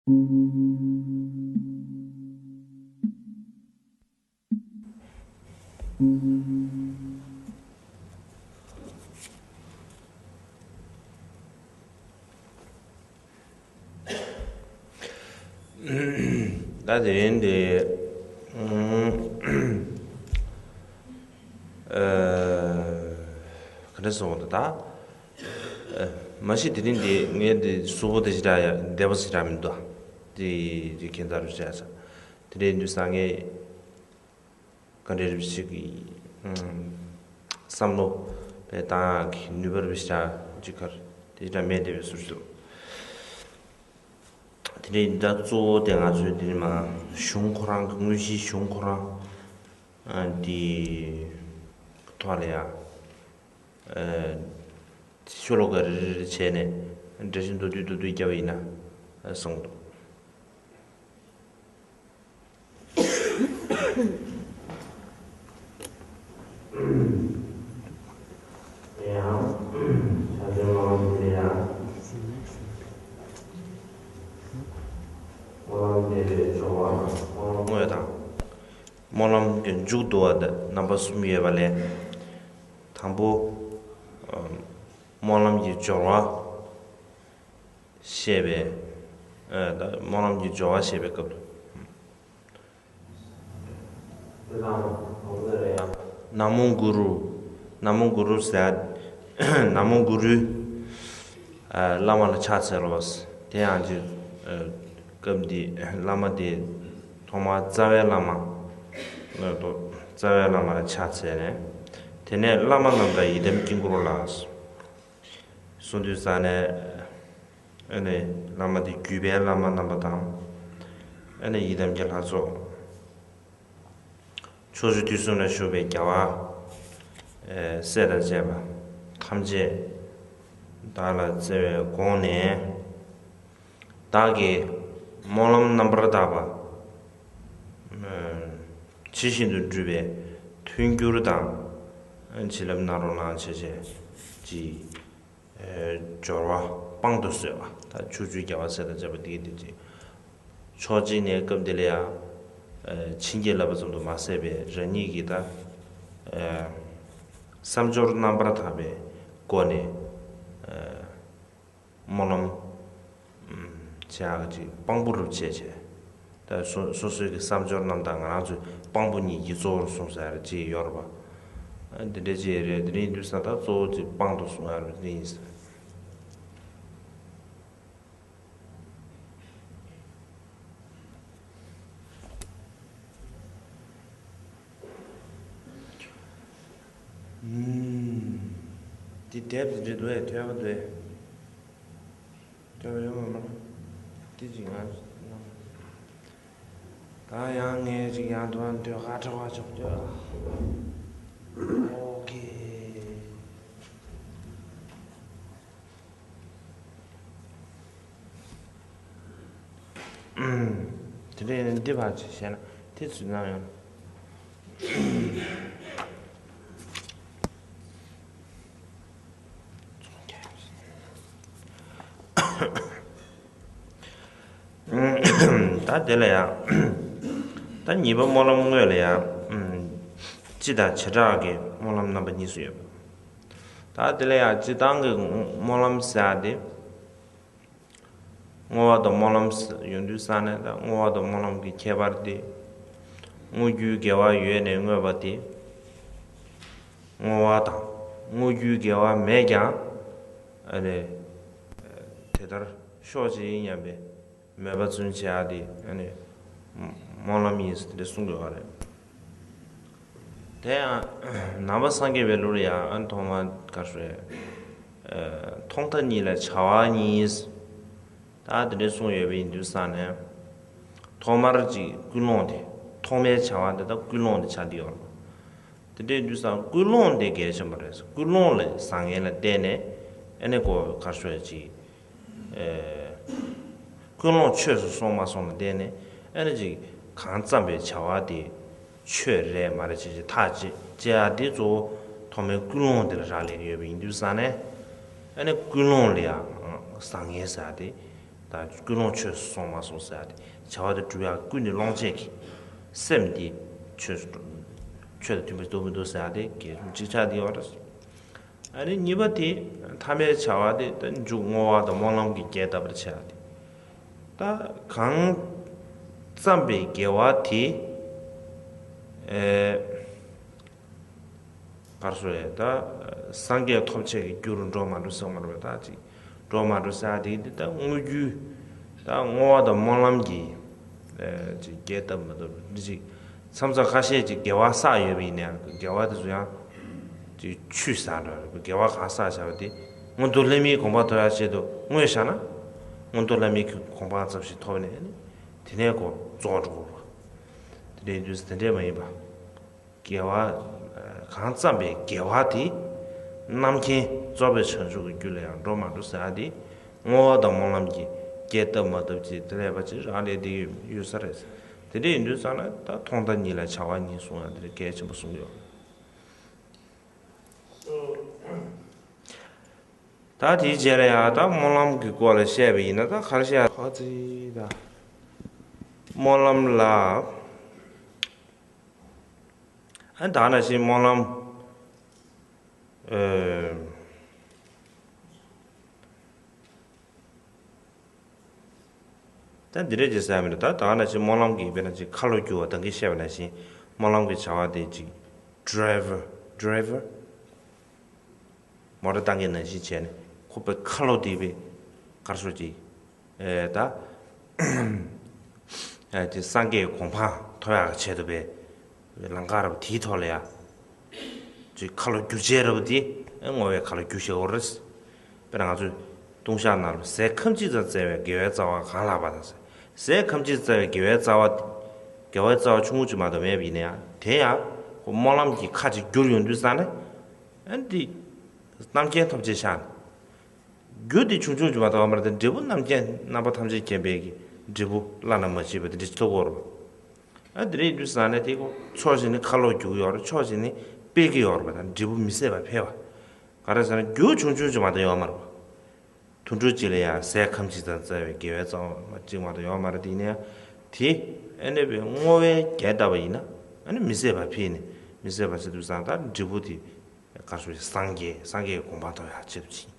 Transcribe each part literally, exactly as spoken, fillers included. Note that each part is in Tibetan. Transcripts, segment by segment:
ད་དེ་རིང་འདི། ག་འདྲ་སོང་ད། མ་གཞི་དེ་རིང་འདི་ངས་འདི་གཟུགས་པོ་དེ་ཞེ་དྲག་ཡ་བདེ་པོ་ཞེ་དྲག་མི་འདུག་དེ་དེ་ཁྱད་མཚར་རུ་བྱས་ཙང་དེ་འདྲའི་འདུག་ས་ངས། ག་འདྲའི་རིགས་ཤིག་གི་བསམ་བློ་དཔེ་བཏང་ཡག་གི་ནུས་པ་རིགས་ཤིག་ཅིག་གར་དེ་འདྲ་མེད་བསྡད་པའི་ཟུར་དུ། དེ་འདྲའི་འདི་གཙོ་བོ་དེ་ང་ཚོའི་དེ་ནི་མ་གཞུང་ཁོ་རང་གི་དངོས་གཞིའི་གཞུང་ཁོ་རང་འདི་ཐོག་ལ་ཡ། ཤོ་ལོ་ཀ་རེ་རེ་རེ་བྱས་ནས་འགྲེལ་བཤད་མདོར་བསྡུས་མདོར་བསྡུས་བརྒྱབ་པ་ཡིན་ན་གསུངས་འདུག་དངོས་དང་། སྨོན་ལམ་གྱི་མཇུག་བསྡུ་བ་དང་རྣམ་པ་གསུམ་ཡོད་པ་ལས། དང་པོ། སྨོན་ལམ་གྱི་སྦྱོར་བ་བཤད་པའི། ད་སྨོན་ལམ་གྱི་སྦྱོར་བ་བཤད་པའི་སྐབས་སུ། ན་མོ་གུ་རུ། ན་མོ་གུ་རུ་ཟེར། ན་མོ་གུ་རུ། བླ་མ་ལ་ཕྱག་འཚལ་ལོ། དེ་ཡང་ཅི། སྐབས་འདི་བླ་མ་དེ་ཐོག་མར་རྩ་བའི་བླ་མ། རྩ་བའི་བླ་མ་ལ་ཕྱག་འཚལ་ནས། དེ་ནས་བླ་མ་རྣམས་དང་ཡི་དམ་དཀྱིལ་འཁོར་ལ། གསུངས་དུས་ཙ་ནས། ཨ་ནི་བླ་མ་དེ་བརྒྱུད་པའི་བླ་མ་རྣམ་པ་དང་། ཨ་ནི་ཡི་དམ་གྱི་ལྷ་ཚོགས། ཕྱོགས་བཅུ་དུས་གསུམ་ན་བཞུགས་པའི་རྒྱལ་བ། སྲས་དང་བཅས་པ་ཐམས་ཅད་བདག་ལ་བརྩེ་བས་དགོངས་ནས། བདག་གིས་སྨོན་ལམ་རྣམ་པར་དག་པ། ཇི་བཞིན་དུ་འགྲུབ་པའི་མཐུན་འགྱུར་དང་། བྱིན་རླབས་གནང་རོགས་གནང་བྱས་བྱས་ཀྱི། སྦྱོར་བ་དཔང་དུ་གསོལ་བ། ད་ཕྱོགས་བཅུའི་རྒྱལ་བ་སྲས་དང་བཅས་པ་འདི་གི་འདི་ཅིག་ཕྱོགས་གཅིག་ནས་སྐབས་འདི་ལ་ཡང་། བྱིན་གྱིས་བརླབས་པ་ཙམ་དུ་མ་ཟད་པའི་རང་ཉིད་ཀྱི་ད། བསམ་སྦྱོར་རྣམ་པར་དག་པའི་སྒོ་ནས། སྨོན་ལམ། བྱེད་ཡག་ཅིག་དཔང་པོ་རུ་བྱས་བྱས། ད་སོ་སོ་སོའི་གི་བསམ་སྦྱོར་རྣམ་དག་ང་རང་ཚོའི་དཔང་པོ་ཉིད་ཀྱི་གཙོ་བོར་གསུངས་ས་རེད་ཅེས་ཡོད་རེད་པ། འདི་འདྲའི་ཅིག་རེད། འདི་འདྲའི་ཡིན་དུས་ས་ད་གཙོ་བོ་ཅིག་དཔང་དུ་གསུངས་ཡག་རེད། འདི་ཡིན་ས། འདི་དེབ་འདི་འདྲ་འདུག་ཨེ། ཐོས་པ་འདུག་ཨེ། ཐོས་པ་ཡོད་མ་མ། དེ་ཅིག་ང་ད་ཡང་ངས་ཅིག་ཡང་དུ་ཡང་དུ་ཁ་གྲག་པ་ཆོག་ཆོག་ཨོ་ཁེ། དེ་འདྲའི་འདི་བར་ཅིག་བཤད་ན་དེ་ཚོ་ནང་ཡང་། ད་དེ་ལ་ཡང་། ད་གཉིས་པ་སྨོན་ལམ་དངོས་ལ་ཡང་། སྤྱི་དང་བྱེ་བྲག་གི་སྨོན་ལམ་རྣམ་པ་གཉིས་སུ་ཡོད་པ། ད་དེ་ལ་ཡང་སྤྱི་བཏང་གི་སྨོན་ལམ་ཟེར་ཡག་དེ། བསྔོ་བ་དང་སྨོན་ལམ་ཡོང་དུས་ཙ་ནས་ད་བསྔོ་བ་དང་སྨོན་ལམ་གྱི་ཁྱད་པར་དེ། བསྔོ་རྒྱུའི་དགེ་བ་ཡོད་ནས་བསྔོས་པ་དེ། བསྔོ་བ་དང་། བསྔོ་རྒྱུའི་དགེ་བ་མེད་ཀྱང་། ཨ་ནི། དེ་ལྟར་ཤོག་ཅིག་ཡིན་སྙམ་པའི་མོས་པ་བརྩོན་བྱེད་ཡག་དེ་ཨ་ནི། སྨོན་ལམ་ཡིན་ཟེར་དེ་འདྲ་གསུང་དགོས་པ་རེད། དེ་ཡང་། ནང་པ་སངས་རྒྱས་པའི་ལུགས་ལ་ཡང་ཨ་ནི་ཐོག་མར་ག་རེ་ཟེར། ཐོག་མཐའ་གཉིས་ལ་བྱ་བ་གཉིས། ད་དེ་འདྲའི་གསུངས་ཡོད་པ་ཡིན་དུས་ཙ་ནས། ཐོག་མར་ཅིག་ཀུན་སློང་དེ། ཐོག་མའི་བྱ་བ་དེ་དག་ཀུན་སློང་དེ་ཆགས་བསྡད་ཡོད་རེད། དེ་འདྲའི་དུས་ཙ་ཀུན་སློང་དེ་གལ་ཆེན་པོ་རེད། ཀུན་སློང་ལ་བཟང་ངན་ལ་བལྟས་ནས་ཨ་ནི་གོ་གར་ཤོད་ཅིག་ཀུན་སློང་ཆོས་སུ་སོང་མ་སོང་ལ་བལྟས་ནས་ཨ་ནི་ཅིག་གང་བརྩམས་པའི་བྱ་བ་དེ་ཆོས་རེད་མ་རེད་ཅེས་ཅིག་ཐག་བཅད་བཅད་ཡག་དེ་གཙོ་བོ་ཐོག་མའི་ཀུན་སློང་དེ་ལ་རག་ལས་ཡོད་པ་ཡིན་དུས་ཙ་ནས། ཨ་ནི་ཀུན་སློང་ལ་ཡང་བཟང་ངན་ཟེར་ཡག་དེ། དང་ཀུན་སློང་ཆོས་སུ་སོང་མ་སོང་ཟེར་ཡ་དེ། བྱ་བ་དེ་སྒྲུབ་ཡ་ཀུན་ནས་སློང་བྱེད་ཀྱི་སེམས་དེ་ཆོས་སུ་ཆོས་དང་མཐུན་པ་འདུག་མི་འདུག་ཟེར་ཡ་དེ་གལ་ཆེན་པོ་གཅིག་ཆགས་བསྡད་ཡོད་རེད། ཨ་ནི་གཉིས་པ་དེ་ཐ་མའི་བྱ་བ་དེ་ད་མཇུག་བསྔོ་བ་དང་སྨོན་ལམ་གྱི་རྒྱས་བཏབ་པར་བྱ་ཡ་དེ། ད་གང་བརྩམས་པའི་དགེ་བ་དེ། ཨེ། གར་སོ་ཡ་ད། སངས་རྒྱས་ཐོབ་བྱེད་ཀྱི་རྒྱུ་རུ་འགྲོ་མ་འགྲོ་ཟེར་མ་རེད་པ། ད་ཅིག་འགྲོ་མ་འགྲོ་ཟེར་ཡ་དེ་འདི་ད་དངོས་རྒྱུ། ད་བསྔོ་བ་དང་སྨོན་ལམ་གྱི་ཨེ་ཅིག་རྒྱས་བཏབ་མ་གཏོགས་འདི་ཅིག་མཚམས་མཚམས་ཁ་ཤས་ཅིག་དགེ་བ་བསགས་ཡོད་པ་ཡིན་ན་ཡང་དགེ་བ་དེ་ཚོ་ཡང་ཅིག་ཆུད་ཟ་འགྲོ་རེད་པ། དགེ་བ་གང་བསགས་བྱ་བ་དེ་མངོན་མཐོ་ལྷ་མིའི་གོ་འཕང་ཐོབ་ཡ་ཆེད་དུ་བསྔོས་བཞག་ན། མངོན་མཐོ་ལྷ་མིའི་གོ་འཕང་ཙམ་ཞིག་ཐོབ་ནས་དེ་ནས་ཁོ་རྫོགས་འགྲོ་གི་རེད་པ། དེ་འདྲའི་དུས་དེ་འདྲས་མ་ཡིན་པ། དགེ་བ། གང་བརྩམས་པའི་དགེ་བ་དེ། རྣམ་མཁྱེན་རྫོགས་པའི་བྱང་ཆུབ་ཀྱི་རྒྱུ་ལ་ཡང་འགྲོ་མ་འགྲོ་ཟེར་ཡ་དེ། བསྔོ་བ་དང་སྨོན་ལམ་གྱི་རྒྱས་བཏབ་མ་བཏབ་ཀྱི་དེ་ལས་པ་ཅིག་རག་ལས་བསྡད་ཡོད་ས་རེད། དེ་འདྲ་ཡིན་དུས་ཙང་ན་ད་ཐོག་མཐའ་གཉིས་ལ་བྱ་བ་གཉིས་གསུང་ཡ་དེ་ལས་གལ་ཆེན་པོ་གསུང་གི་ཡོད། ད་དེའི་རྗེས་ལ་ཡང་ད་སྨོན་ལམ་གྱི་སྐོར་ལ་བཤད་པ་ཡིན་ན་ད་ག་རེ་བཤད། ཧོ་ཙི་ད། སྨོན་ལམ་ལ། ཨ་ད་ནང་བཞིན་སྨོན་ལམ། ཨེ། ད་འདི་འདྲས་ཅིག་ཟེར་ཡ་མི་འདུག་ད་ད་ནང་བཞིན་སྨོན་ལམ་གྱི་དཔེར་ན་ཅིག་ཁ་ལོ་བསྒྱུར་བ་ད་གིན་བཤད་པ་ནང་བཞིན་སྨོན་ལམ་གྱི་བྱ་བ་དེ་ཅིག driver driver མོ་ཊ་བཏང་མཁན་ནང་བཞིན་བྱས་ནས་ཁོ་པའི་ཁ་ལོ་དེ་པའི་གར་སོ་ཅིག་ཨེ་ད། ཨེ་དེ་སངས་རྒྱས་གོ་འཕང་ཐོབ་ཡག་ཆེད་དུ་པའི་ལམ་ཁ་རབ་དེའི་ཐོག་ལ་ཡ། ཅིག་ཁ་ལོ་བསྒྱུར་བྱས་རབ་དེ་ཨེ་བསྔོ་བའི་ཁ་ལོ་བསྒྱུར་བྱས་འོ་རེད། དཔེར་ན་ང་ཚོས་ལྟུང་བཤགས་ནང་ལ་ཟས་ཁམ་གཅིག་ཙམ་བཙལ་བའི་དགེ་བའི་རྩ་བ་གང་ལགས་པ་དང་ཟེར། ཟས་ཁམ་གཅིག་བཙལ་བའི་དགེ་བའི་རྩ་བ། དགེ་བའི་རྩ་བ་ཆུང་ངུ་ཅིག་མ་གཏོགས་མེད་པ་ཡིན་ན་ཡང་དེ་ཡང་ཁོ་སྨོན་ལམ་གྱི་ཁ་ཅིག་བསྒྱུར་ཡོང་དུས་ཙང་ནས། ཨ་འདི། རྣམ་མཁྱེན་ཐམས་ཅད་ཤར་ནས། རྒྱུ་འདི་ཆུང་ཆུང་ཅིག་མ་གཏོགས་མ་རེད་དེ་འབྲས་བུ་རྣམ་མཁྱེན་རྣམ་པ་ཐམས་ཅད་མཁྱེན་པའི་གི་འབྲས་བུ་བླ་ན་མ་མཆིས་པ་དེ་འདྲ་ཞིག་ཐོབ་ཀྱི་ཡོད་རེད་པ། ཨ་དེ་འདྲ་ཡིན་དུས་ཙང་ནས་དེ་ཁོ་ཕྱོགས་གཅིག་ནས་ཁ་ལོ་བསྒྱུར་གྱི་ཡོད་རེད། ཕྱོགས་གཅིག་ནས་སྤེལ་གྱི་ཡོད་རེད་པ། ད་འབྲས་བུ་མི་ཟད་པ་འཕེལ་བ། ག་རེ་ཟེར་ན་རྒྱུ་ཆུང་ཆུང་ཅིག་མ་གཏོགས་ཡོད་མ་རེད་པ། དུད་འགྲོ་གཅིག་ལ་ཡང་ཟས་ཁམ་གཅིག་ཙམ་བཙལ་བའི་དགེ་བའི་རྩ་བ་གཅིག་མ་གཏོགས་ཡོད་མ་རེད། དེ་ཡིན་ན་ཡང་དེ་ཨ་ནི་པའི་བསྔོ་བའི་རྒྱས་བཏབ་པ་ཡིན་ན་ཨ་ནི་མི་ཟད་པ་འཕེལ་ནས་མི་ཟད་པ་ཟེར་དུས་ཙང་ད་འབྲས་བུ་དེ། ག་རེ་ཟེར། སངས་རྒྱས་སངས་རྒྱས་ཀྱི་གོ་འཕང་ཐོབ་ཡག་ཆེད་དུ་ཕྱིན།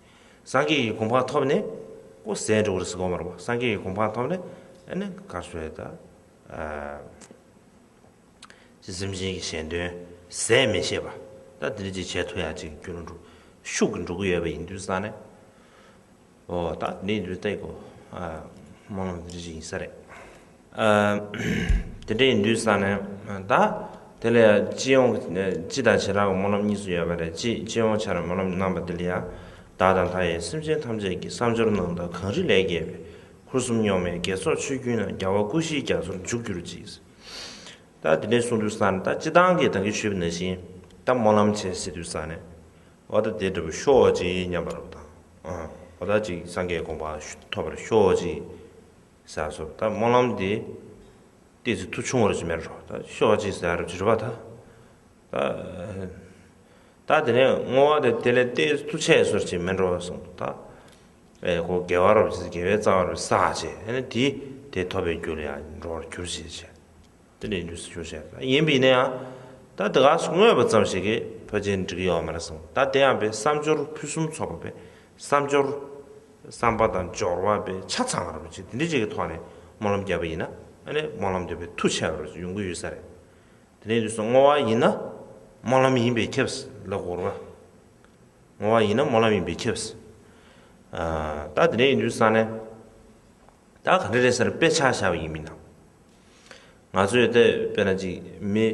སངས་རྒྱས་ཀྱི་གོ་འཕང་ཐོབ་ནས་ཁོ་ཟད་འགྲོ་གི་རེད་ཟེར་གྱི་ཡོད་མ་རེད་པ། སངས་རྒྱས་ཀྱི་གོ་འཕང་ཐོབ་ནས་ཨ་ནི་ག་རེ་ཟེར་ད། ཨ་ཅི་སེམས་ཅན་གྱི་གཞན་དོན་ཟད་མི་ཤེས་པ། ད་དེ་འདྲ་ཅིག་བྱེད་ཐུབ་ཡག་ཅིག་རྒྱུ་ནོར་འགྲོ་ཤུགས་ཀྱིས་འགྲོ་གི་ཡོད་པ་ཡིན་དུས་ཙང་ནས། ཨོ་ད་ནི་འདུས་ཏེ་གོ། ཨ་སྨོན་ལམ་འདི་འདྲ་ཞིག་ཡིན་ས་རེད། ཨ་དེ་འདྲ་ཡིན་དུས་ས་ནས་ད་དེ་ལས་སྤྱི་ཡོངས་སྤྱི་དང་བྱེ་བྲག་གི་སྨོན་ལམ་གཉིས་སུ་ཡོད་པ་རེད། སྤྱི་སྤྱི་ཡོངས་ཆར་སྨོན་ལམ་གནང་བ་འདི་ལ་ཡང་། བདག་དང་མཐའ་ཡས་སེམས་ཅན་ཐམས་ཅད་ཀྱི། བསམ་སྦྱོར་རྣམ་དག་གངས་རི་ལས་བརྒལ་བའི། ཁུར་གསུམ་རྙོག་མའི་དགེ་ཚོགས་ཆུ་རྒྱུན་ན། རྒྱལ་བ་སྐུ་བཞིའི་རྒྱ་མཚོར་འཇུག་གྱུར་ཅིག། ད་དེ་འདྲ་གསུང་དུས་ས་ནས་ད་སྤྱི་བཏང་གི་ད་གིན་ཞུས་པ་ནང་བཞིན་ད་སྨོན་ལམ་བྱེད་ཟེར་དུས་ས་ནས། འོ་ད་དེ་འདྲ་པོ་ཤོག་ཅིག་སྙམ་པ་རེད་དང་། ཨ་འོ་ད་ཅིག་སངས་རྒྱས་གོ་འཕང་ཐོབ་པར་ཤོག་ཅིག་ཟེར་སོང་། ད་སྨོན་ལམ་དེ་ཏོག་ཙམ་མཐུ་ཆུང་བ་ཅིག་མེད་འགྲོ། ད་ཤོག་ཅིག་ཟེར་རབས་ཅིག་རེད་པ། ད་ད་ད་དེ་ནས་བསྔོ་བ་དེ་དེ་ལས་ཏོག་ཙམ་མཐུ་ཆེ་བཟོ་ཅིག་མེད་འགྲོ་གསུངས། ད་ཨེ་ཁོ་དགེ་བ་རབ་ཅིག་དགེ་བའི་རྩ་བ་རུ་བསགས་བྱས། ཨ་ནི་དེ་དེ་ཐོབ་པའི་རྒྱུ་ལ་ཡང་འགྲོ་བར་གྱུར་ཅིག་བྱས། དེ་ནས་འདུས་སུ་ཞུ་བྱས། ཡིན་པ་ཡིན་ན་ཡང་ད་དེ་ག་སུ་བསྔོས་པ་ཙམ་ཞིག་གིས་ཕལ་ཆེར་འགྲིག་གི་ཡོད་མ་རེད་གསུངས། ད་དེ་ཡང་པའི་བསམ་སྦྱོར་ཕུན་སུམ་ཚོགས་པ་པའི་བསམ་སྦྱོར། བསམ་པ་དང་སྦྱོར་བ་པའི་ཆ་ཚང་བ་རུ་ཅིག་དེ་འདྲ་ཅིག་གི་ཐོག་ནས་སྨོན་ལམ་བརྒྱབ་པ་ཡིན་ན་ཨ་ནི་སྨོན་ལམ་དེ་པའི་མཐུ་ཆེ་བ་རུ་ཅིག་ཡོང་གི་ཡོད་ས་རེད། དེ་ནས་འདུས་སུ་བསྔོ་བ་ཡིན་ན་སྨོན་ལམ་ཡིན་པས་ཁྱབ་ལབ་དགོས་རེད་པ། བསྔོ་བ་ཡིན་ན་སྨོན་ལམ་ཡིན་པས་ཁྱབ། ཨ་ད་དེ་འདྲ་ཡིན་དུས་ས་ནས། ད་ག་འདྲ་རེད་ཟེར་དཔེ་ཆ་བཞག་པ་ཡིན་མིན་ན། ང་ཚོས་དེ་དཔེར་ན་ཅིག་མི་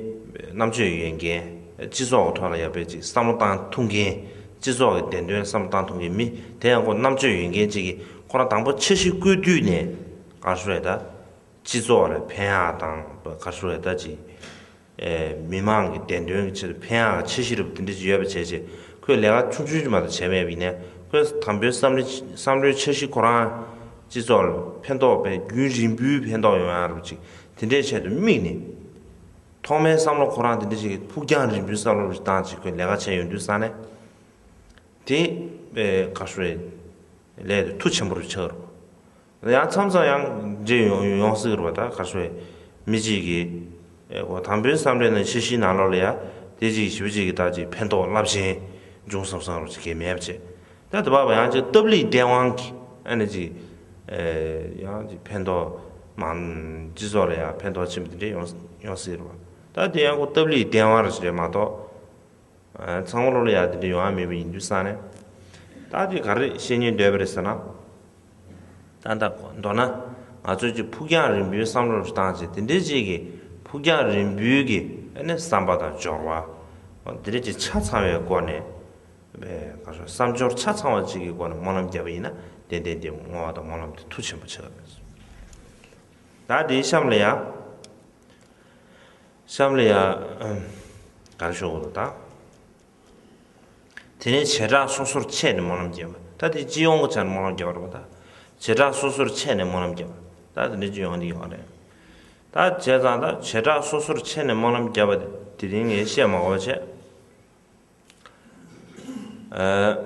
རྣམ་དཔྱོད་ཡོད་མཁན་སྤྱི་ཚོགས་ཀྱི་ཐོག་ལ་ཡག་པོ་ཅིག་བསམ་བློ་བཏང་ཐུབ་མཁན། སྤྱི་ཚོགས་ཀྱི་བདེན་དོན་བསམ་བློ་བཏང་ཐུབ་མཁན་མི་དེ་ཡང་ཁོ་རྣམ་དཔྱོད་ཡོད་མཁན་ཅིག་གིས་ཁོ་རང་དང་པོ་འཆར་གཞི་བཀོད་དུས་ནས་ག་རེ་ཟེར་ད། སྤྱི་ཚོགས་ལ་ཕན་ཡག་དང་ག་རེ་ཟེར་ད་ཅིག་ཨེ་མི་མང་གི་བདེན་དོན་གྱི་ཆེད་དུ་ཕན་ཡག་འཆར་གཞི་རུ་དེ་འདྲ་ཅིག་ཡོད་པ་བྱས་རྗེས་ཁོས་ལས་ཀ་ཆུང་ཆུང་ཅིག་མ་གཏོགས་བྱས་མེད་པ་ཡིན་ནའི་ཁོས་དང་པོའི་བསམ་བློའི་བསམ་བློའི་འཆར་གཞི་ཁོ་རང་སྤྱི་ཚོགས་ལ་ཕན་ཐོགས་པའི་རྒྱུན་རིང་པོའི་ཕན་ཐོགས་ཡོང་ཡག་རུ་ཅིག་དེ་འདྲའི་ཆེད་དུ་དམིགས་ནས། ཐོག་མའི་བསམ་བློ་ཁོ་རང་དེ་འདྲ་ཅིག་ཕུགས་རྒྱང་རིང་པོའི་བསམ་བློ་རུ་བཏང་ཅིག་ཁོས་ལས་ཀ་བྱས་ཡོང་དུས་ས་ནས། དེ་ཨེ་ག་རེ་ཟེར་ལས་དེ་མཐུ་ཆེན་པོ་རུ་ཆགས་རུ། ཡང་མཚམས་མཚམས་ཡང་འདྲེ་ཡོང་ཡོང་སྲིད་རེད་པ། ད་ག་རེ་ཟེར། མི་གཅིག་གིས་ཨེ་གོ་དང་པོའི་བསམ་གཏན་ནས་འཆར་གཞིའི་ནང་ལོགས་ལ་ཡ་དེ་གཅིག་གཞི་བ་གཅིག་གིས་ད་ཅིག་ཕན་ཐོགས་རླབས་ཆེན་འབྱུང་བསམ་བསམ་རོགས་ཅིག་གིས་མེད་པ་བྱས། ད་དེ་བར་བ་ཡང་ཅིག་སྟབས་ལེགས་སྟེས་དབང་གིས་ཨ་ནི་ཅིག་ཨེ་ཡང་ཅིག་ཕན་ཐོགས་མང་སྤྱི་ཚོགས་ལ་ཡང་ཕན་ཐོགས་ཆེན་པོ་དེ་འདྲས་ཡོང་ཡོང་སྲིད་རེད་པ། ད་དེ་ཡང་ཁོ་སྟབས་ལེགས་སྟེས་དབང་རེད་ཟེར་མ་གཏོགས། ཚང་མ་ལོ་ལ་ཡ་དེ་འདྲ་ཡོང་ཡ་མེད་པ་ཡིན་དུས་ཙང་ནས། ད་དེ་ག་རེ་བཤད་སྙིང་འདོད་པ་རེད་ཟེར་ན། ད་ལྟ་མདོར་ན་ང་ཚོས་ཀྱི་ཕུགས་རྒྱང་རིང་པོའི་བསམ་བློ་ཞིག་བཏང་བྱས། དེ་འདྲའི་ཅིག་གི་ཕུགས་རྒྱང་རིང་པོའི་གི་ཨ་ནི་བསམ་པ་དང་སྦྱོར་བ་དེ་འདྲའི་ཅིག་ཆ་ཚང་བའི་སྒོ་ནས། བསམ་སྦྱོར་ཆ་ཚང་བ་ཅིག་གི་སྒོ་ནས་སྨོན་ལམ་བརྒྱབ་པ་ཡིན་ན། ཏན་ཏན་དེ་བསྔོ་བ་དང་སྨོན་ལམ་དེ་མཐུ་ཆེན་པོ་ཆགས་ཀྱི་རེད། ད་དེའི་གཤམ་ལ་ཡ། གཤམ་ལ་ཡ། ཨམ། ག་རེ་ཞུ་དགོས་འདུག་ད། དེ་ནས་བྱེ་བྲག་སོ་སོར་ཕྱེ་ནས་སྨོན་ལམ་བརྒྱབ་པ། ད་དེ་སྤྱི་ཡོངས་ཀྱི་ཆ་ནས་སྨོན་ལམ་བརྒྱབ་པ་རེད་པ། ད་བྱེ་བྲག་སོ་སོར་ཕྱེ་ནས་སྨོན་ལམ་བརྒྱབ་པ། ད་དེ་འདྲ་སྤྱི་ཡོངས་འདི་ཡོད་རེད། ད་བྱས་ཙང་ད་བྱེ་བྲག་སོ་སོར་ཕྱེ་ནས་སྨོན་ལམ་བརྒྱབ་པ་དེ་དེ་རིང་ངས་བཤད་མ་དགོས་པ་བྱས། ཨ།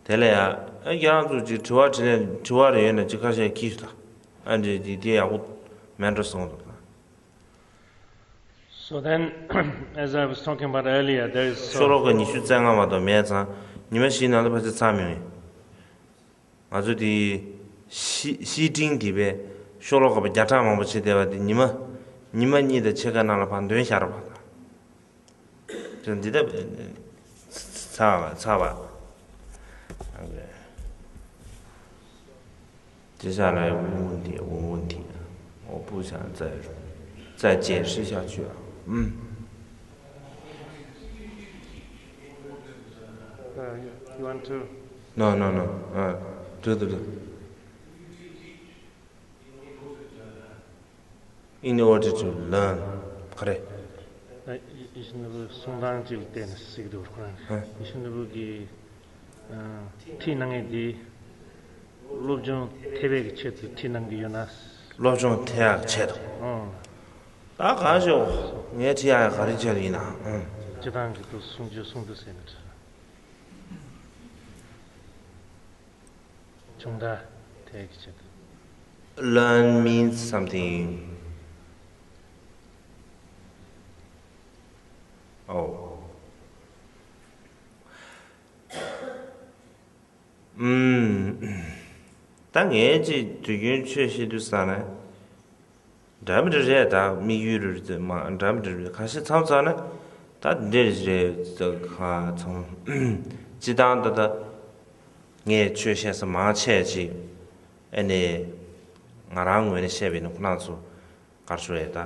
དེ་ལ་ཡ། ཨ། ཁྱེད་རང་ཚོ་ཅིག་དྲི་བ་དྲིས་ལན་དྲི་བ་རེ་ཡོད་ན་ཅིག་ཁ་ཤས་ཁྱེར་ཤོག་ད། ཨ་འདྲ་དེ་དེ་ཡག་པོ་མེད་འགྲོ་སོང་འདུག་ད། So then, as I was talking about earlier, there is so ཤོ་ལོ་ཀ་ཉི་ཤུ་རྩ་ལྔ་མ་གཏོགས་མེད་ཙང་ཉི་མ་བཞིའི་ནང་དུ་ཕལ་ཆེར་ཚར་མི་ཡོང་། ང་ཚོ་དེ་ཤི་ཤི་ཏིང་དེ་བས་ཤོ་ལོ་ཀ་བརྒྱ་ཕྲག་མང་པོ་བྱེད་བསྡད་པ་དེ་ཉི་མ་ཉི་མ་གཉིས་དང་ཕྱེད་ཀ་ནང་ལ་ཕར་འདོན་བཞག་ར་བ་དང་། འདི་ལྟ་ཚ་བ་ཚ་བ། 接下来问问题，问问题，我不想再再解释下去了。嗯。 Uh, you, you want to? No, no, no. Uh, do the, do. In order to learn. ག་རེ། ཡིད་བཞིན་ནོར་བུ་གསུང་སྟངས་ཅིག་ལ་བལྟས་ནས་ཟེར་གྱི་འདུག་ཁོ་རང་། ཡིད་བཞིན་ནོར་བུ་གིས་ཁྲིད་གནང་མཁན་དེ་སློབ་སྦྱོང་ཐེབས་པའི་ཆེད་དུ་ཁྲིད་གནང་གི་ཡོད་ན། སློབ་སྦྱོང་ཐེབས་ཡག་ཆེད་དུ། ཨང་། ད་གང་ཞོག་ངས་ཁྲིད་ཡག་ག་རེ་བྱས་ཡིན་ན། ཨང་། སྤྱི་བཏང་གི་དུ་གསུང་རྒྱུ་གསུང་དུ་ཟེར་མི་འདྲ། ཆུང་མཐའ་དེ་གི་ཆེད་དུ། Learn means something. Oh. ཨུམ། ད་ངས་ཅིག་དུས་རྒྱུན་ཆོས་བཤད་དུས་ཙང་ནས། འདྲ་མི་འདྲ་རེད་ད། དམིགས་ཡུལ་རེད་ཙང་མ་འདྲ་མི་འདྲ་རེད། གང་ཤེས་མཚམས་མཚམས་ནས་ད་འདི་འདྲ་རེད་ཙང་ཁ་ཚང་། སྤྱི་བཏང་ད་ད་ངས་ཆོས་བཤད་ས་མང་ཆེ་ཅིག་ཨ་ནི་ང་རང་ངོས་ནས་བཤད་པ་ཡིན་ན་ཁོ་རང་ཚོ་ག་རེ་ཞུ་རེད་ད།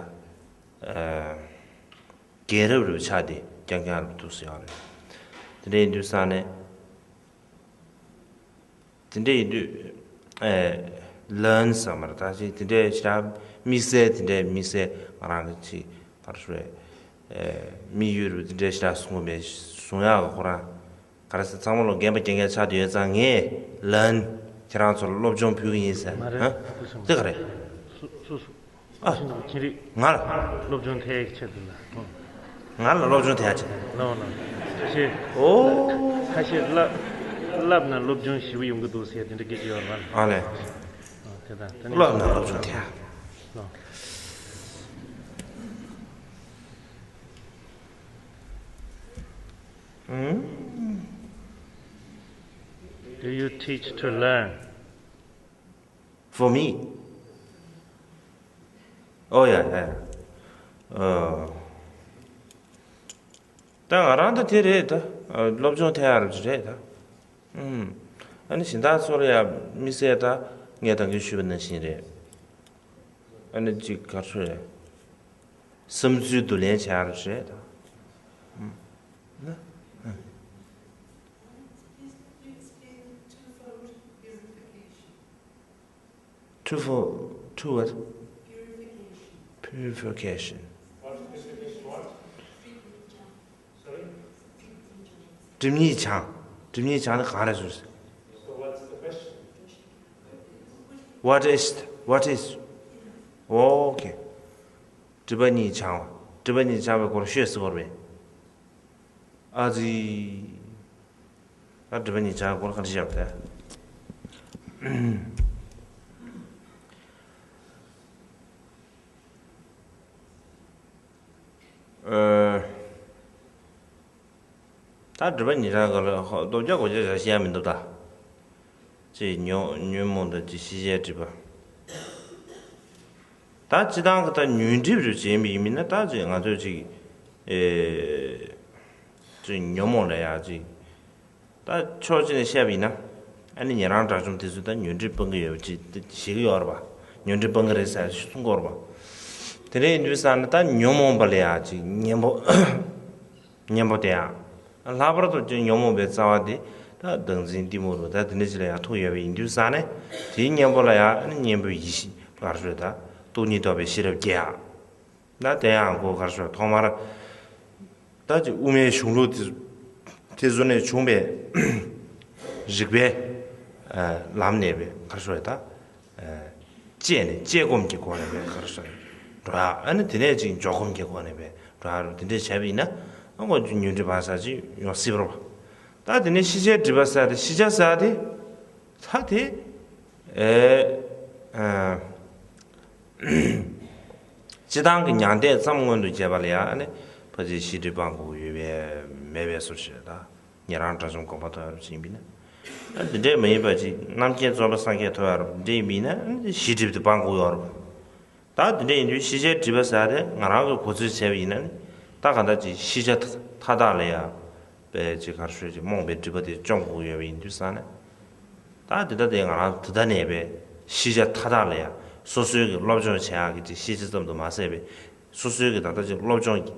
ཨ། རྒན་རབས་རུ་ཆགས་ཏེ་རྐྱང་རྐྱང་རུ་འདུག་ཟེར་ཡག་རེད། དེ་འདྲ་ཡིན་དུས་ཙང་ནས། དེ་འདྲ་ཡིན་དུས། ཨེ། learn ཟེར་མ་རེད་ད། ཅིག་དེ་འདྲའི་ཞེ་དྲག་དམིགས་བསལ་དེ་འདྲའི་དམིགས་བསལ་ང་རང་གི་ཅིག་ག་རེ་ཞུ་རེད། ཨེ། དམིགས་ཡུལ་རུ་དེ་འདྲའི་ཞེ་དྲག་བཟུང་གི་མེད། བཟུང་ཡག་གི་ཁོ་རང་ག་རེ་ཟེར། ཚང་མ་ལོ་རྒན་པ་རྒན་རྒན་ཆགས་བསྡད་ཡོད་ཙང་ངས་learn། ཁྱེད་རང་ཚོར་སློབ་སྦྱོང་ཕུལ་གི་ཡིན་ཟེར། མ་རེད། ཨ། དེ་ག་རེད། སུ་སུ་སུ། ཨ། ཁྱེད་རིག་ང་ལ། སློབ་སྦྱོང་ཐད་ཀྱི་ཆེད་དུ་ལ། ང་ལ་སློབ་སྦྱོང་ཐད་ཀྱི། ལོ་ལོ། ཁ་ཤས། ཨོ། ཁ་ཤས་བསླབ་བསླབ་ན་སློབ་སྦྱོང་ཞེ་པོ་ཡོང་གི་འདུག་ཟེར་དེ་འདྲ་སྐད་ཆ་ཡོད་རེད་པ། ཨ་ལས། ཨ། དེ་དང་དེ་ནས་བསླབ་ན་སློབ་སྦྱོང་ཐད། ལོ། ཨུམ། Do you teach to learn? For me? Oh, yeah, yeah. ཨ། ད་ང་རང་ད་དེ་རེད་ད། ཨ། སློབ་སྦྱོང་ཐད་ཡག་རེད་ད། ཨུམ། ཨ་ནི་གཞན་དག་ཚོར་ཡ་དམིགས་བསལ་ད་ངས་ད་གིན་ཞུས་པ་ནང་བཞིན་རེད། ཨ་ནི་ཅིག་ག་རེ་ཞུ་རེད། བསམ་ཚུལ་བསྡུ་ལེན་བྱེད་ཡག་རེད་ད། ཨུམ། ན། ཨ། Two for, two what? Purification. སྒྲིབ་གཉིས་སྦྱང་། སྒྲིབ་གཉིས་སྦྱང་ནི་གང་རེད་ཟེར། What is, what is? Okay. སྒྲིབ་པ་གཉིས་སྦྱང་བ། སྒྲིབ་པ་གཉིས་སྦྱང་བའི་སྐོར་ཤོད་ཟེར་བ་རེད། ཨ་ཙི། ད་སྒྲིབ་པ་གཉིས་སྦྱང་བའི་སྐོར་ག་འདྲ་བཤད་པ་དེ། ཨ། ད་སྒྲིབ་པ་ཉེ་ཆར་ག་ལ་ལྡོག་རྒྱག་གོ་རྒྱག་བྱ་ཤེས་ཡ་མི་འདུག་ད། ཅེས་ཉོན་ཉོན་མོངས་དང་ཅེས་ཤེས་བྱའི་སྒྲིབ་པ། ད་སྤྱི་བཏང་གི་ད་ཉོན་སྒྲིབ་རུ་བྱེད་མི་ཡིན་ན་ད་ཅེས་ང་ཚོས་ཅིག་ཨེ། ཅེས་ཉོན་མོངས་ལ་ཡ་ཅིག་ད་ཕྱོགས་གཅིག་ནས་བཤད་པ་ཡིན་ན། ཨ་ནི་ཉན་རང་དགྲ་བཅོམ་དེ་ཚོས་ད་ཉོན་སྒྲིབ་སྤང་གི་ཡོད་པ་ཅིག་ཞིག་ཡོད་རེད་པ། ཉོན་སྒྲིབ་སྤང་གི་རེད་ཟེར་གསུང་གི་ཡོད་རེད་པ། དེ་འདྲ་ཡིན་དུས་ཙང་ནས་ད་ཉོན་མོངས་པ་ལ་ཡ་ཅིག་གཉེན་པོ། གཉེན་པོ་དེ་ཡང་། ལྷག་པར་དུ་ཅིག་ཉོན་མོངས་པའི་རྩ་བ་དེ་ད་བདག་འཛིན་གཏི་མུག་རུ་ད་དེ་འདྲ་ཅིག་ལ་ཡང་ཐུག་ཡོད་པ་ཡིན་དུས་ཙང་ནས། དེའི་གཉེན་པོ་ལ་ཡ་ཨ་ནི་གཉེན་པོའི་ཡེ་ཤེས་ག་རེ་ཟེར་ད། སྟོང་ཉིད་རྟོགས་པའི་ཤེས་རབ་རྒྱས་ཡ། ད་དེ་ཡང་གོ་ག་རེ་ཟེར་ཐོག་མར། ད་ཅིག་དབུ་མའི་གཞུང་ལུགས་དེ་དེ་ཚོ་ནས་བྱུང་བའི་རིགས་པའི་ལམ་ནས་པའི་ག་རེ་ཟེར་ད། དཔྱད་ནས་དཔྱད་སྒོམ་གྱི་སྒོ་ནས་པའི་ག་རེ་ཟེར་འགྲོ་ཡ། ཨ་ནི་དེ་ནས་ཅིག་འཇོག་སྒོམ་གྱི་སྒོ་ནས་པའི་འགྲོ་ཡ་རུ་དེ་འདྲས་བྱས་པ་ཡིན་ན། ཨ་ཁོ་ཉོན་སྒྲིབ་སྤང་ས་ཅིག་ཡོང་སྲིད་པ་རེད་པ། ད་དེ་ནས་ཤེས་བྱའི་སྒྲིབ་པ་ཟེར་དེ་ཤེས་བྱ་ཟེར་དེ། ད་དེ། ཨེ། ཨ། སྤྱི་བཏང་གི་མྱང་འདས་ཙམ་མངོན་དུ་བྱས་པ་ལ་ཡང་ནི་ཕལ་ཆེར་ཤེས་སྒྲིབ་སྤང་དགོས་ཡོད་པས་མེད་པའི་བཟོ་བྱས་ད། ཉན་རང་དགྲ་བཅོམ་དགོངས་པ་ཐོབ་ཡ་རུ་ཕྱིན་པ་ཡིན་ན། ཨ་འདི་འདྲས་མ་ཡིན་པ་ཅིག་རྣམ་མཁྱེན་རྫོགས་པའི་སངས་རྒྱས་ཐོབ་ཡ་རུ་འདི་འདྲས་ཡིན་པ་ཡིན་ན་ཤེས་སྒྲིབ་དེ་སྤང་དགོས་ཡོད་རེད། ད་འདི་འདྲས་ཡིན་དུས་ཤེས་བྱའི་སྒྲིབ་པ་ཟེར་དེ་ང་རང་གི་གོ་ཚོད་བྱས་པ་ཡིན་ན་ནི། ད་གང་ལྟར་ཅིག་ཤེས་བྱ་མཐའ་དག་ལ་ཡང་པའི་ཅིག་ག་རེ་ཟེར་ཅིག་རྨོངས་པའི་སྒྲིབ་པ་དེ་བཅོམ་དགོས་ཡོད་པ་ཡིན་དུས་ཙང་ནས། ད་དེ་ལྟ་དེ་ང་རང་དེ་ལྟ་ནས་པའི་ཤེས་བྱ་མཐའ་དག་ལ་ཡང་སོ་སོའི་གི་སློབ་སྦྱོང་བྱེད་ཡག་གི་ཅིག་ཤེས་བྱ་ཙམ་དུ་མ་ཟད་པའི་སོ་སོའི་གི་ད་ལྟ་ཅིག་སློབ་སྦྱོང་གི་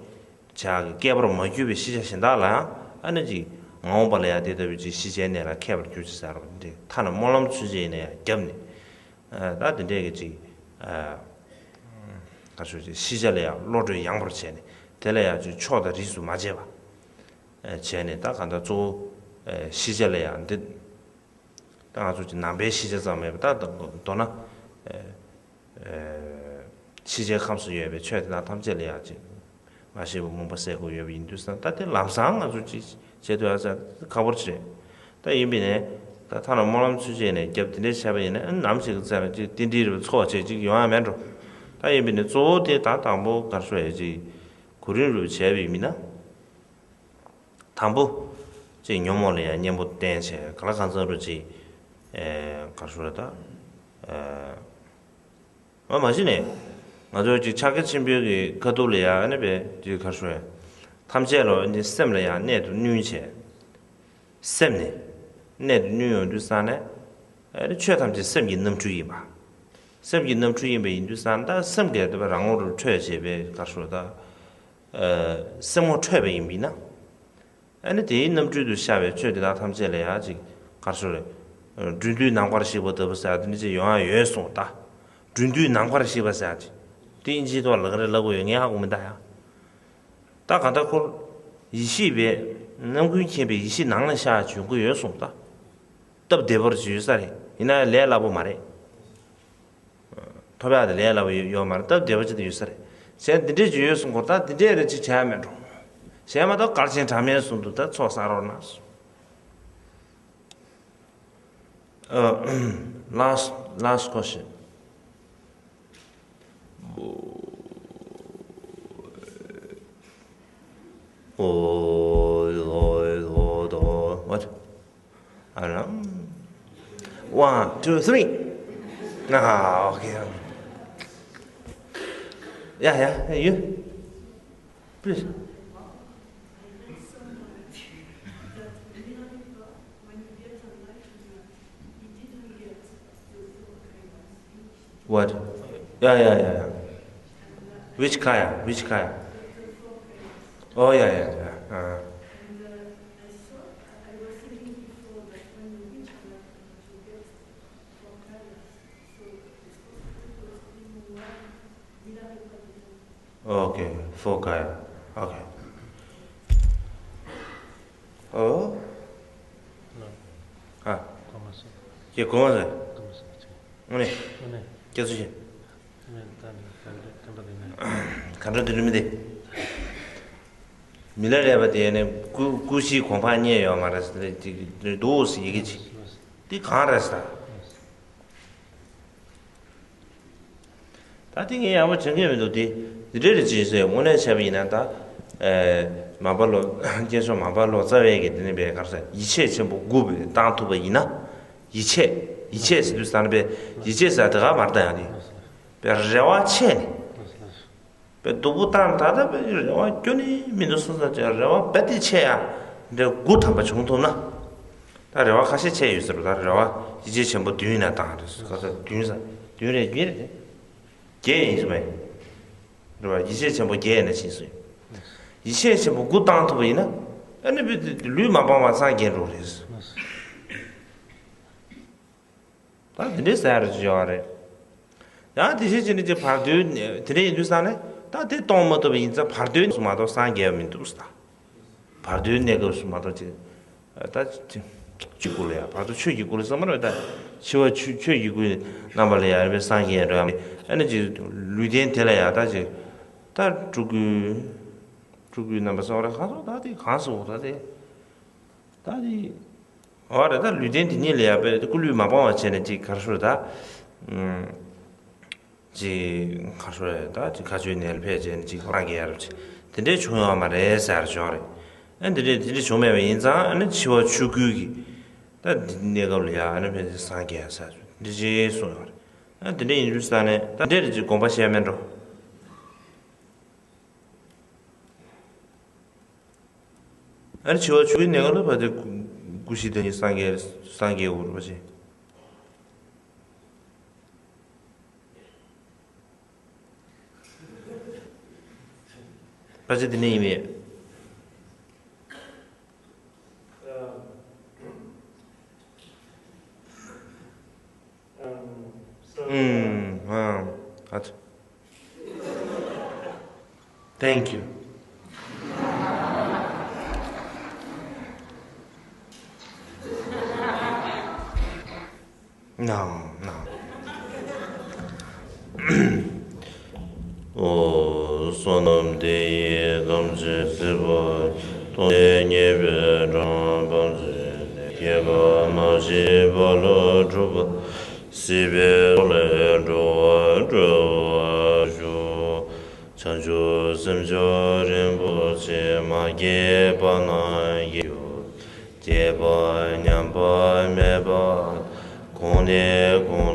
བྱེད་ཡག་གི་སྐལ་པར་མ་གྱུར་པའི་ཤེས་བྱ་གཞན་དག་ལ་ཡང་ཨ་ནི་ཅིག་མ་འོངས་པ་ལ་ཡང་དེ་ལྟ་བུའི་ཅིག་ཤེས་བྱའི་གནས་ལ་མཁས་པར་གྱུར་ཅིག་ཟེར་བ་འདི་ཐ་ན་སྨོན་ལམ་ཚུན་ཆད་ཡིན་ན་ཡང་བརྒྱབ་ནས། ད་དེ་འདྲས་ཀྱི་ཅིག་ག་རེ་ཟེར་ཅིག་ཤེས་བྱ་ལ་ཡང་བློ་གྲོས་ཡངས་པོར་བྱས་ནས་དེ་ལ་ཡང་ཅིག་ཕྱོགས་དང་རིས་སུ་མ་ཕྱེ་བ་བྱས་ནས། ད་གང་ལྟར་གཙོ་བོ་ཤེས་བྱ་ལ་ཡང་འདི། ད་ང་ཚོ་ཅིག་ནང་པའི་ཤེས་བྱ་ཙམ་མེད་པ་ད་མདོར་ན། ཤེས་བྱའི་ཁམས་སུ་ཡོད་པའི་ཆོས་དེ་དག་ཐམས་ཅད་ལ་ཡང་ཅིག་མ་ཤེས་པ་མུན་པ་སེལ་དགོས་ཡོད་པ་ཡིན་དུས་ཙང་ད་དེ་ལམ་སང་ང་ཚོ་ཅིག་བྱེད་ཐུབ་ཡ་ཟེར་ཁག་པོ་ཅིག་རེད། ད་ཡིན་པས་ནས་ད་ཐ་ན་སྨོན་ལམ་ཚུན་ཆད་ནས་རྒྱབ་དེ་འདྲས་བྱས་པ་ཡིན་ན་ནམ་ཞིག་གི་ཚེ་ལ་ཅིག་རྟེན་འབྲེལ་རེད་པ་འཚོ་བ་བྱེད་ཅིག་ཡོང་ཡ་མེད་འགྲོ། ད་ཡིན་པས་ནས་གཙོ་བོ་དེ་ད་དང་པོ་ག་རེ་ཟེར་ཡ་ཅིག་གོ་རིམ་རུ་བྱས་པ་ཡིན་ན། དང་པོ། ཅིག་ཉོན་མོངས་ལ་ཡང་གཉེན་པོ་བསྟེན་བྱས་ག་ལ་གང་འཚམ་རུ་ཅིག་ཨེ། ག་རེ་ཟེར་ད། ཨེ། མ་མ་གཞི་ནས། ང་ཚོ་ཅིག་ཕྱག་རྒྱ་ཆེན་པོའི་གི་ཁ་ཐུག་ལ་ཡང་ཨ་ནི་པའི་ཅིག་ག་རེ་ཟེར། ཐམས་ཅད་ལ་ནི་སེམས་ལ་ཡང་གནད་དུ་བསྣུན་བྱས། སེམས་ནི། གནད་དུ་བསྣུན་ཡོང་དུས་ཙང་ནས། ཨ་ནི་ཆོས་ཐམས་ཅད་སེམས་ཀྱི་རྣམ་འཕྲུལ་ཡིན་པ། སེམས་ཀྱི་རྣམ་འཕྲུལ་ཡིན་པ་ཡིན་དུས་ཙང་ད་སེམས་ཀྱི་དེ་བ་རང་ངོ་རུ་འཕྲོད་བྱས་པའི་ག་རེ་ཟེར་ད། སེམས་ངོ་འཕྲོད་པ་ཡིན་པས་ན། ཨ་ནི་དེའི་རྣམ་འཕྲུལ་དུ་ཤར་བའི་ཆོས་དེ་དག་ཐམས་ཅད་ལ་ཡང་ཅིག་ག་རེ་ཟེར། སྦྲུལ་མདུད་ནམ་མཁར་བཤིག་པ་ལྟ་བུ་ཟེར་དེ་འདྲ་ཅིག་ཡོང་ཡ་ཡོད་གསུངས་ད། སྦྲུལ་མདུད་ནམ་མཁར་བཤིག་པ་ཟེར་ཅིག་དེ་ཨིན་ཇིའི་ཐོག་ལ་ག་རེ་ལབ་དགོས་ཡོད་ངས་ཧ་གོ་མི་ད་ཡ། ད་ག་ད་ཁོ། ཡེ་ཤེས་པའི། རྣམ་ཀུན་མཁྱེན་པའི་ཡེ་ཤེས་ནང་ལ་ཤར་བྱུང་གི་ཡོད་གསུངས་ད། སྟབས་བདེ་པོར་ཅིག་ཡོད་ས་རེད། ཡིན་ན་ལས་སླ་པོ་མ་རེད། ཐོབ་ཡག་དེ་ལས་སླ་པོ་ཡོད་ཡོད་མ་རེད། སྟབས་བདེ་པོ་ཅིག་ཏུ་ཡོད་ས་རེད། གཞན་འདི་འདྲས་ཅིག་ཡོད་གསུང་གོ་ད་འདི་འདྲས་རེ་ཅིག་བྱས་མེད་འགྲོ། གཞན་མ་གཏོགས་གར་ཆེན་གྲངས་མེད་གསུང་འདུག་ད་ཚོགས་བསགས་རོགས་གནང་། ཨ། Last, last question. What? I don't know. One, two, three. Ah, okay. Yeah, yeah, you. Please. What? Yeah, yeah, yeah, yeah. Which kaya? Which kaya? Oh, yeah, yeah, yeah. Uh. Okay, four kaya. Okay. Oh. ཨ། ཀྱེ་གོང་མ་ཟེར། དངོས་གནས། སྐྱེ་ཚུལ་བཞིན། ག་འདྲ་དེ་འདྲ་མི་འདི། མི་ལ་རས་པ་དེ་ནི་སྐུ་སྐུ་ཕྱིའི་གོ་འཕང་རྙེད་ཡོད་མ་རེད་ཟེར་ཏེ་འདུག་ཟེར་ཡི་གེ་ཅིག་འདི་གང་རེད་ཟེར། ད་དེ་ངས་ཡག་པོ་དྲན་གྱི་མི་འདུག་དེ་འདི་འདྲ་རེད་ཅེས་ཟེར་དངོས་གནས་བྱས་པ་ཡིན་ན་ད་ ཨེ། མར་པ་ལོ། སྐྱེས་མཆོག་མར་པ་ལོ་ཙཱ་བས་ཀྱི་དེ་ནི་པའི་གར་ས་ཡིད་ཆེས་ཆེན་པོ་དགུ་བཏང་ཐུབ་པ་ཡིན་ན། ཡིད་ཆེས། ཡིད་ཆེས་ཟེར་དུས་ཙང་ནི་པའི་ཡིད་ཆེས་ཟེར་དེ་ག་མར་ལྟ་ཡང་ནི། པའི་རེ་བ་ཆེ་ནི། པའི་སྡུག་པོ་བཏང་ད་ལྟ་པའི་རེ་བ་སྐྱོ་ནི་མི་འདུག་སོང་ཙང་ཅིག་རེ་བ་རྦད་དེ་ཆེ་ཡ། འདྲ་དགུ་ཐམ་པ་བྱུང་ཐུབ་ན། ད་རེ་བ་ཁ་ཤས་ཆེ་ཡོད་ཟེར་བ། ད་རེ་བ་ཡིད་ཆེས་ཆེན་པོ་བདུན་ན་བཏང་རེད། ཁ་ས་བདུན་ས་བདུན་རེད། བརྒྱད་རེད། བརྒྱད་ཡིན་ཟེར་བས། རེད་བ། ཡིད་ཆེས་ཆེན་པོ་བརྒྱད་ཡིན་ན་ཕྱིན་སོང་། ཡིད་ཆེས་ཆེན་པོ་དགུ་བཏང་ཐུབ་པ་ཡིན་ན། ཨ་ནི་བི་ལུས་མ་སྤངས་པ་སངས་རྒྱས་འགྲོ་རེད། ད་དེ་འདྲའི་ཟེར་ཡ་རེ་ཅིག་ཡོད་རེད། ཡང་དེ་བཞིན་བྱས་ནས་ཅིག་བར་དོའི་དེ་འདྲ་ཡིན་དུས་ཙང་ནས་ད་དེ་གཏོང་མ་ཐུབ་པ་ཡིན་ཙང་བར་དོའི་སུ་མ་གཏོགས་སངས་རྒྱས་པ་མི་འདུག་ཟེར། བར་དོའི་གནས་སྐབས་སུ་མ་གཏོགས་ཅིག་ད་ཅིག་ཆོས་ཀྱི་སྐུ་ལ་ཡ། བར་དོ་ཆོས་ཀྱི་སྐུ་ལ་བསམ་པ་རེད། ད་འཆི་བ་ཆོས་ཆོས་ཀྱི་སྐུའི་རྣམ་པ་ལ་ཡ་རེད་པས། སངས་རྒྱས་རོལ་ཡ། ཨ་ནི་ཅིག་ལུས་རྟེན་དེ་ལ་ཡ་ད་ཅིག་ད་སྤྲུལ་སྐུའི་སྤྲུལ་སྐུའི་རྣམ་པ་བསམ་པ་རེད། གང་སོང་ད་དེ་གང་སོང་ད་དེ། ད་དེ། འོ་རེད། ད་ལུས་རྟེན་དེ་ཉིད་ལ་ཡ་པའི་སྐུ་ལུས་མ་སྤངས་པ་བྱས་ནས་ཅིག་གར་ཤོར་ད། ཨུམ། ཅིག་གར་ཤོར་ཡ་ད་ཅིག་མཁའ་སྤྱོད་ནས་ཕེབས་བྱས་ནས་ཅིག་སངས་རྒྱས་ཡ་རབས་ཅིག་དེ་འདྲས་བྱུང་ཡོད་མ་རེད་ཟེར་ཞོར་རེད། ཨ་འདི་འདྲས་དེ་འདྲས་བྱུང་མེད་པ་ཡིན་ཙང་། ཨ་ནི་འཆི་བ་ཆོས་སྐུའི་གི་ད་འདི་གནས་སྐབས་ལ་ཡ་ཨ་ནི་ཕེབས་ཏེ་སངས་རྒྱས་ཡ་ཟེར་འདི་འདྲས་གསུངས་ཡོད་རེད། ཨ་འདི་འདྲས་ཡིན་དུས་ཙང་ནས་ད་འདྲས་རེད་ཅིག་དགོངས་པ་བཞེས་མེད་འགྲོ། ཨ་ནི་འཆི་བ་ཆོས་སྐུའི་གནས་སྐབས་ལ་བར་དོའི་སྐུ་བཞི་དེ་ཉིད་སངས་རྒྱས་སངས་རྒྱས་འུར་བ་ཞིག་བར་ཆད་དེ་ནས་ཡིན་མེད། ཨུམ། ཨ། ཨ། Thank you. No, no. ཨོ། བསོད་ནམས་འདི་ཡིས་ཐམས་ཅད་གཟིགས་པ་ཉིད། ཐོབ་ནས་ཉེས་པའི་དགྲ་རྣམས་ཕམ་བྱས་ནས། སྐྱེ་རྒ་ན་འཆིའི་རྦ་ཀློང་འཁྲུགས་པ། སྲིད་པའི་མཚོ་ལས་འགྲོ་བ་སྒྲོལ་བར་ཤོག། བྱང་ཆུབ་སེམས་མཆོག་རིན་པོ་ཆེ། མ་སྐྱེས་པ་རྣམས་སྐྱེ་གྱུར། སྐྱེས་པ་ཉམས་པ་མེད་པ་དང་། གོང་ནས་གོང་